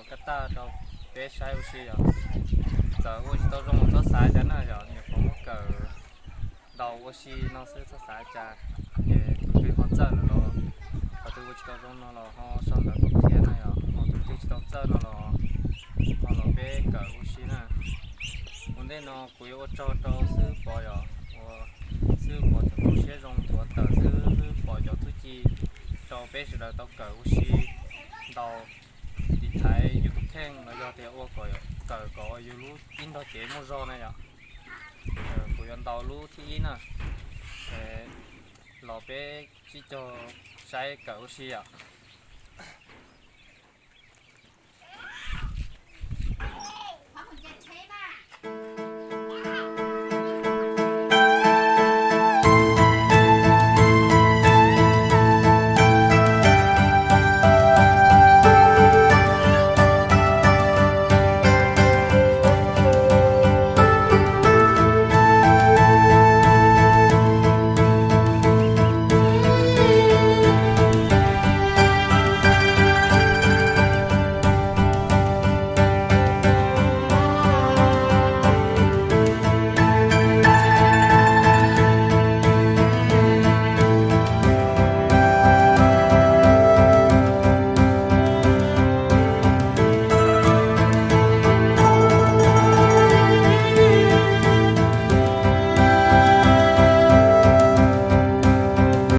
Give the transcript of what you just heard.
Kab taj rau peb saib ua si yom. Txawm ua tsis tau zoo los txhob xav cas na yom, nyuam qhuav muab kawm ntaus ua si no xwb txhob xav cas. Ces tus twg ho txawj no los, qhov twg ua tsis tau zoo no los ho sau ntawv tuaj qhia na yom, ho tus twg tsis tau txawj no los ho los peb kawm ua si na. Ua ntej no kuv yuav ua tsaug rau xib hwb Pov yom, ua xib hwb Pov tseem tu siab zoo tuav tawm xib hwb Pov cov txuj ci rau peb sawv daws tau kawm ua si ntaus tiv thaiv yus tus kheej los yog tias ua kom kawm kom yus lub ib nrog cev muaj zog na yom. Kuv yuav ntaus lub thib ib na, los peb sib cog saib kawm ua si yom.